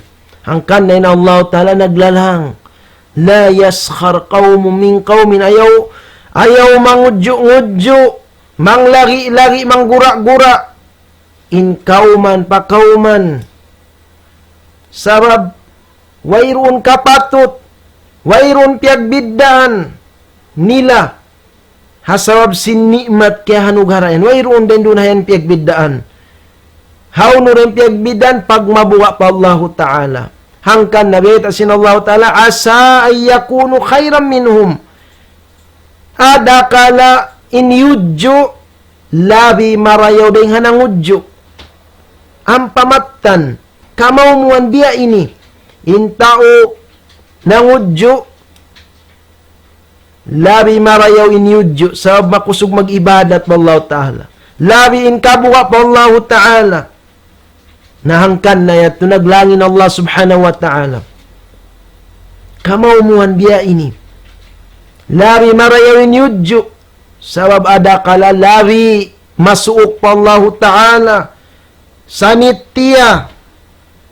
Hangkan na in Allah Ta'ala naglalang, "La yaskhar qawmun min qawmin," ayaw, ayaw mangudju'-ngudju', manglari-lari, manggura-gura in kawman pa kawman. Sabab wayruun kapatut, wayruun piyagbiddaan nila ha sabab sin ni'mat kiyahanugarayan. Wayruun dayn duun hayan piyagbiddaan. Hawnu dayn piyagbiddaan? Pagmabuga' pa Allahu Ta'ala. Hangkan na bayta' sin Allahu Ta'ala, "Asa an yakunu khayran minhum." Adakala in yudju' labi marayaw dayn ha nangudju'. Ampa mattan, kamaumuan biya' ini. In tau nangudju', labi marayaw in yudju', sabab makusug mag-ibadat pa Allahu Ta'ala. Labi in kabuga' pa Allahu Ta'ala. Na hangkan na yadtu naglalang in Allah Subhanahu wa Ta'ala. Kamaumuan biya' ini. Labi marayaw in yudju'. Sabab adakala labi masuuk pa Allahu Ta'ala. Sanit tiya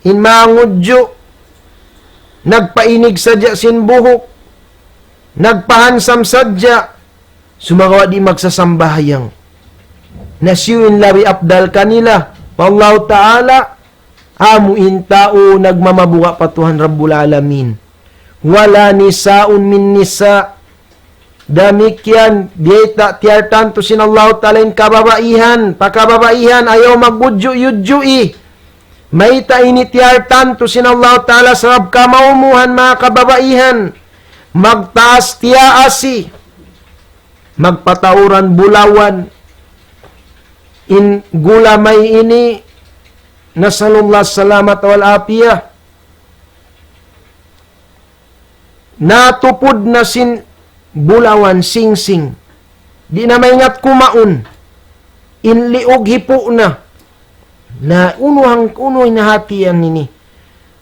in mangudju', nagpainig sadja sin buhuk, nagpahansam sadja, sumagawa' di' magsasambahayang. Na hisiyu in labi apdal kanila pa Allahu Ta'ala, amu in tau nagmamabuga' pa Tuhan Rabbul Alamin. Wala nisa'un min nisa', Damikkiyan, biyayta' tiyartantu sin Allahu Ta'ala in kababaihan, pa kababaihan, ayaw magbudju'-yudju'i. Mayta' ini tiyartantu sin Allahu Ta'ala sabab kamaumuhan manga kababaihan. Magtaas tiyaasi, magpatauran bulawan. In gulamay ini, nasallallahu salamat wal afiyah. Natupud na sin bulawan singsing. Di' na maingat kumaun. In liug hipu' na. Na unu hang, unu in hati yan ini.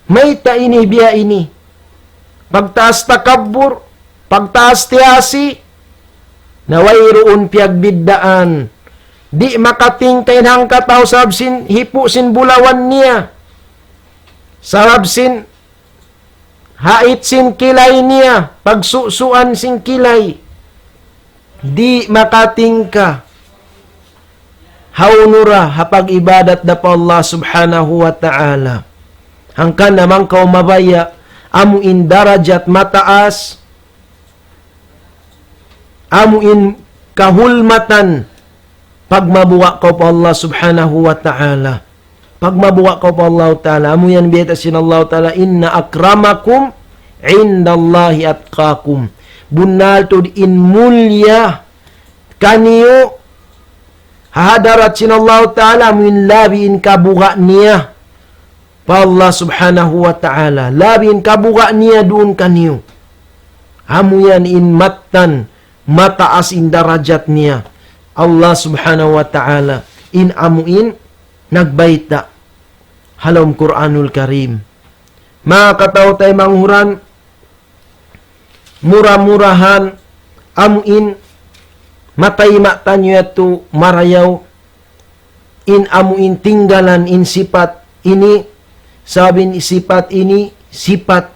Mayta' ini biya' ini. Pagtaas takabbur, pagtaas tiyaasi, na wayruun piyagbiddaan. Di' makatingka in hangkatau sabab sin hipu' sin bulawan niya. Sabab sin hait sin kilay niya, pagsusuan sin kilay. Di' makatingka. Hawnu ra ha pag-ibadat da pa Allah Subhanahu wa Ta'ala. Hangkan na bang kaw mabaya', amu in darajat mataas, amu in kahulmatan, pagmabuga' kaw pa Allah Subhanahu wa Ta'ala. Pagmabuga' kaw pa Allah Ta'ala. Amu yan biyayta' sin Allah Ta'ala, إن أكرمكم عند الله أتقاكم. Bunnal tuud in mulliya kaniyu ha hadarat sin Allah Ta'ala, amu in labi in kabuga' niya pa Allah Subhanahu wa Ta'ala. Labi in kabuga' niya duun kaniyu. Amu yan in mattan mataas in darajat niya. Allah Subhanahu wa Ta'ala in amu in nagbayta' ha lawm Qur'anul Karim. Manga kataw-taymanghuran, mura-murahan, amu in matayma' taniyu yadtu marayaw, in amu in tinggalan in sipat ini, sabab in sipat ini sipat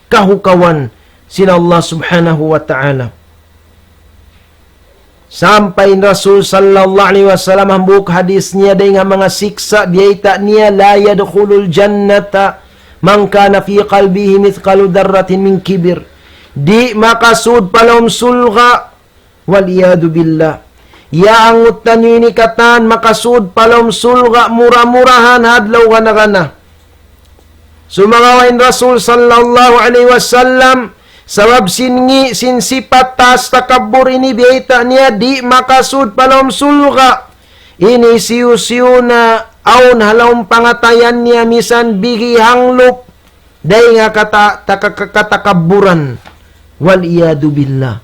kahukawan sin Allah Subhanahu wa Ta'ala. Sampay in Rasul sallallahu alayhi wasallam hambuuk hadis niya dayn ha manga siksa' biyayta' niya, لا يدخل الجنة من كان في قلبه مثقال ذرة من كبر. Di' makasud pa lawm surga', والعياذ بالله. Ya angut taniyu ini katan makasud pa lawm surga' mura-murahan ha adlaw gana-gana. Sumagawa' in Rasul sallallahu alayhi wasallam, sabab sin ngi' sin sipat taas takabbur ini biyayta' niya di' makasud pa lawm surga'. Ini siyu-siyu na awn ha lawm pangatayan niya misan bigi hanglup dayn ha kata-, taka-, katakabburan. والعياذ بالله.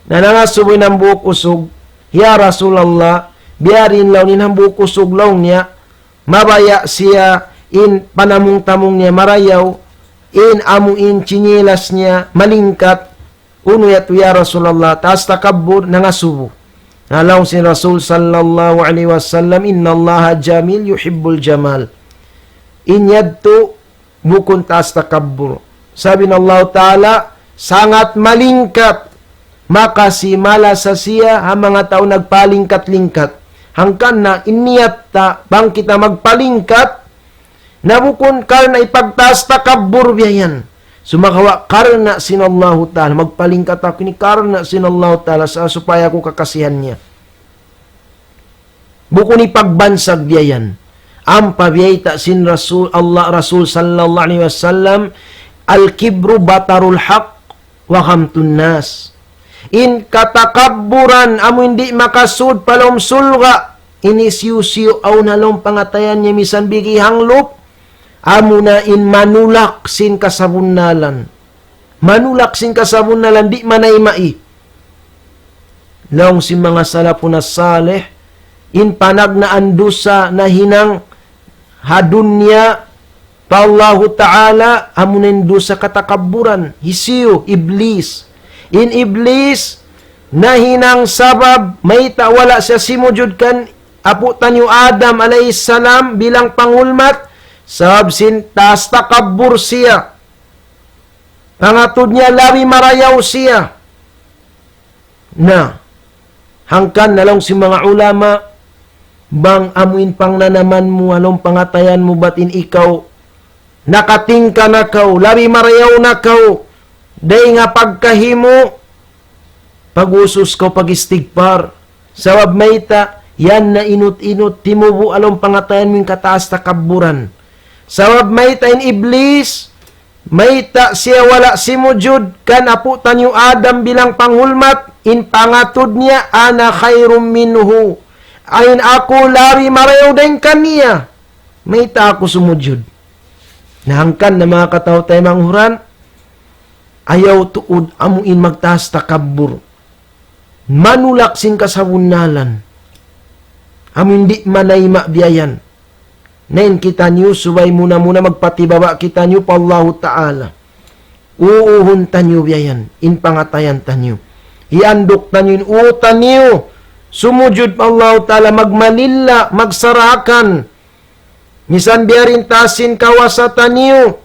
Na nangasubu in hambuuk usug, "Ya Rasulullah, biya' diin laung in hambuuk usug laung niya, mabaya' siya in panamung-tamung niya marayaw, in amu in chinelas niya malingkat, unu yadtu ya Rasulullah, taas takabbur, nangasubu." Na laung sin Rasul sallallahu alayhi wasallam, إن الله جميل يحب الجمال. In yadtu bukun taas takabbur. Sabab in Allah Ta'ala sangat malingkat, makasi malasa siya ha manga tau nagpalingkat-lingkat. Hangkan na in niyat ta, bang kita magpalingkat, na bukun karna' ipagtaas takabbur biya' yan. Sumagawa' karna' sin Allahu Ta'ala, magpalingkat aku ini karna' sin Allahu Ta'ala sa supaya aku kakasihan niya. Bukun ipagbansag biya' yan. Ampa biyayta' sin Rasul, Allah, Rasul sallallahu alayhi wasallam, الكبر بطر الحق وغمط الناس. In katakabburan amu in di' makasud pa lawm surga', ini siyu-siyu awn ha lawm pangatayan niya misan bigi hanglup, amuna in manulak sin kasabunnalan. Manulak sin kasabunnalan, di' manayma'i. Laung sin manga salafun as-salih, in panagnaan dusa nahinang ha dunya pa Allahu Ta'ala, amuna in dusa katakabburan, hisiyu, Iblis. In Iblis, nahinang sabab, mayta' wala' siya simujud kan apu' taniyu Adam alayhis salam bilang panghulmat, sabab sin taas takabbur siya. Pangatud niya labi marayaw siya. Na, hangkan na laung sin manga ulama, bang amu in pangnanaman mu, ha lawm pangatayan mu, bat in ikaw, nakatingka na kaw, labi marayaw na kaw, dayn ha pagkahi mu, pag-usus kaw pag-istigfar. Sabab mayta', yan na inut-inut, timubu' ha lawm pangatayan mu in kataas takabburan. Sabab mayta' in Iblis, mayta' siya wala' simujud kan apu' taniyu Adam bilang panghulmat, in pangatud niya, "Ana khairun minhu." Ain aku labi marayaw dayn kaniya. Mayta' aku sumujud. Na hangkan na manga kataw-taymanghuran, ayaw tuud amu in magtaas takabbur. Manulak sin kasabunnalan. Amu in di' manayma' biya' yan. Na in kitaniyu subay muna-muna magpatibaba' kitaniyu pa Allahu Ta'ala. Uuhun taniyu biya' yan, in pangatayan taniyu. Ianduk taniyu in uu taniyu. Sumujud pa Allahu Ta'ala, magmalilla, magsarakan. Misan biya' diin taas sin kawasa taniyu.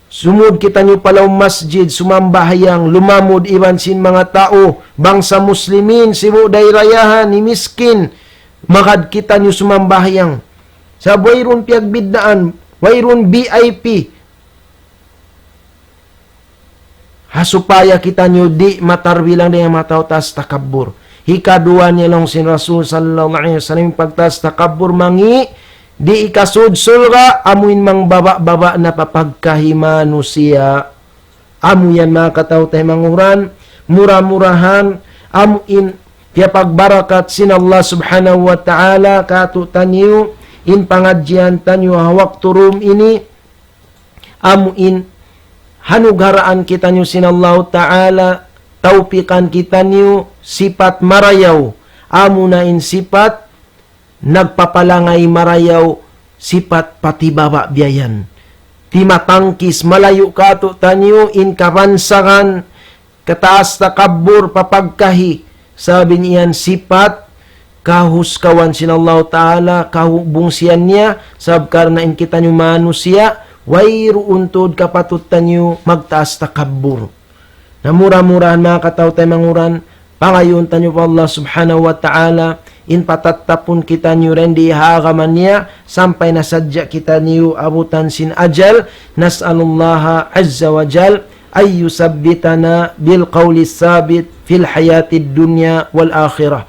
Sumud kitaniyu pa lawm masjid, sumambahayang, lumamud iban sin manga tau, bangsa muslimin, sibu' dayrayahan, hi miskin, magad kitaniyu sumambahayang. Sa' wayruun piyagbiddaan, wayruun V I P. Ha supaya kitaniyu di' matarbilang dayn ha mataw taas takabbur. Hikaduwa niya laung sin Rasul sallallahu alayhi wasallam, pagtaas takabbur mangi', di' ikasud surga', amu in mangbaba'-baba' na pa pagkahi manusiya'. Amu yan manga kataw-taymanghuran, mura-murahan, amu in piyapagbarakat sin Allah subhanahu wa ta'ala katu'taniyu, in pangadjian taniyu ha waktu dum ini, amu in hanugharaan kitaniyu sin Allahu Ta'ala, tawpikan kitaniyu, sipat marayaw, amu na in sipat nagpapalangay marayaw, sipat patibaba' biya' yan. Timatangkis malayu' katu'taniyu in kabansagan, kataas takabbur pa pagkahi, sabab in yan sipat kahuskawan sin Allahu Ta'ala, kahubungsian niya, sabab karna' in kitaniyu manusiya', wayruun tuud kapatut taniyu magtaas takabbur. Na mura-murahan manga kataw-taymanghuran, pangayuun taniyu pa Allah subhanahu wa ta'ala, in patattapun kitaniyu dayn di ha agama niya, sampay na sadja kitaniyu abutan sin ajal, نسأل الله عز وجل أن يثبتنا بالقول الثابت في الحياة الدنيا والآخرة.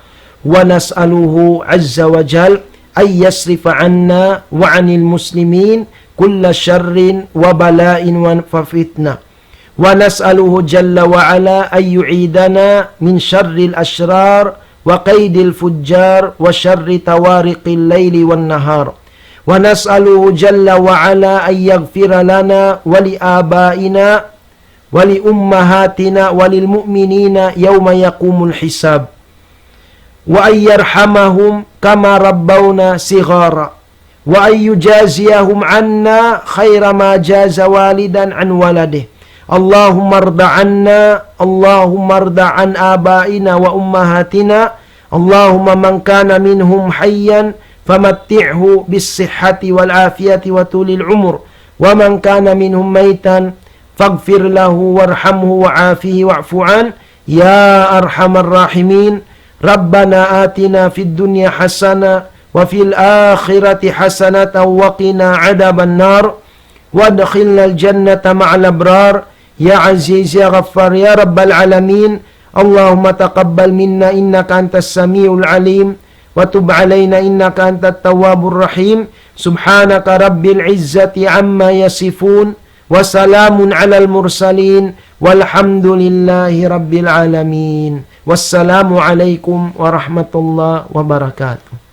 ونسأله عز وجل أن يصرف عنا وعن المسلمين كل شر وبلاء وفتنة. ونسأله جل وعلا أن يعيذنا من شر الأشرار وكيد الفجار وشر طوارق الليل والنهار. ونسأله جل وعلا أن يغفر لنا ولآبائنا ولأمهاتنا وللمؤمنين يوم يقوم الحساب، وأن يرحمهم كما ربونا صغارا، وأن يجازيهم عنا خير ما جازى والدا عن ولده. اللهم ارض عنا، اللهم ارض عن آبائنا وأمهاتنا، اللهم من كان منهم حيا فمتعه بالصحة والعافية وطول العمر، ومن كان منهم ميتا فاغفر له وارحمه وعافه واعف عنه، يا أرحم الراحمين. ربنا آتنا في الدنيا حسنة وفي الآخرة حسنة وقنا عذاب النار، وأدخلنا الجنة مع الأبرار، يا عزيز يا غفار يا رب العالمين. اللهم تقبل منا إنك أنت السميع العليم، وتب علينا إنك أنت التواب الرحيم. سبحانك رب العزة عما يصفون، وسلام على المرسلين، والحمد لله رب العالمين. والسلام عليكم ورحمة الله وبركاته.